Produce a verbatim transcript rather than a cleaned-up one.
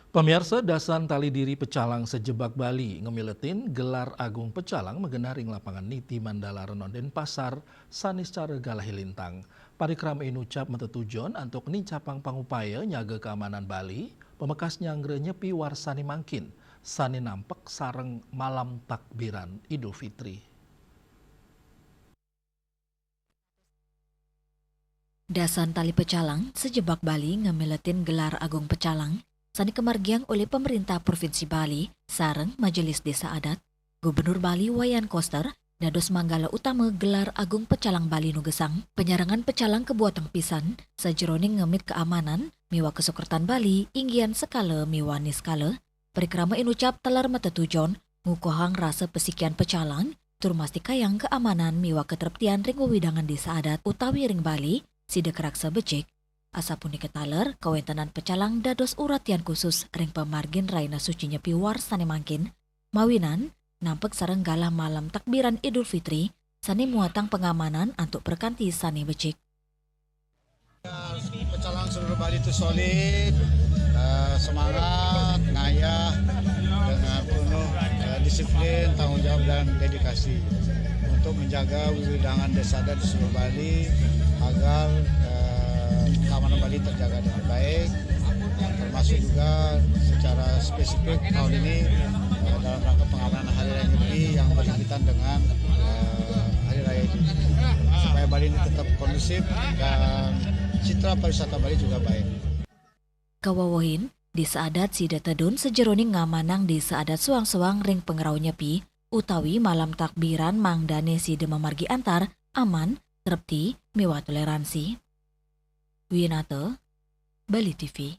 Pamiarsa, dasan tali diri pecalang sejebag Bali ngemiletin gelar agung pecalang magenah ring Lapangan Niti Mandala Renon Denpasar, sane secara galahe lintang. Parikrama inucap matetujon antuk nincapang pangupaya nyaga keamanan Bali, pamekas nyanggra Nyepi warsane mangkin, sane nampek sareng malam takbiran Idul Fitri. Dasan tali pecalang sejebag Bali ngemiletin gelar agung pecalang sane kamargiang olih Pemerintah Provinsi Bali sareng Majelis Desa Adat. Gubernur Bali Wayan Koster dados manggala utama gelar agung pecalang Bali nu gesang. Penyarengan pecalang kabuatang pisan sajeroning ngemit keamanan miwah kasukertan Bali inggian sekala miwah niskala. Parikrama inucap taler matetujon ngukuhang rasa pasikian pecalang tur mastikayang keamanan miwah katreptian ring wewidangan Desa Adat utawi ring Bali sida karaksa becik. Asapunika taler kawentenan pecalang dados uratian khusus ring pamargin rahina suci Nyepi warsane mangkin, mawinan nampek sareng galah malam takbiran Idul Fitri sane muatang pangamanan antuk prakanti sane becik. Pecalang seluruh Bali itu solid, eh, semangat, ngayah dengan penuh, eh, disiplin, tanggung jawab, dan dedikasi untuk menjaga wewidangan Desa Adat di seluruh Bali agar, eh, keamanan Bali terjaga dengan baik, termasuk juga secara spesifik tahun ini, eh, dalam rangka pengamanan Hari Raya Nyepi yang berkaitan dengan, eh, Hari Raya Idul Fitri, supaya Bali ini tetap kondusif dan citra pariwisata Bali juga baik. Kawewehin, Desa Adat sida tedun sajeroning ngamanang Desa Adat soang-soang ring pangrauh Nyepi utawi malam takbiran mangdane sida mamargi antar, aman, trepti, miwah toleransi. Winata, Bali T V.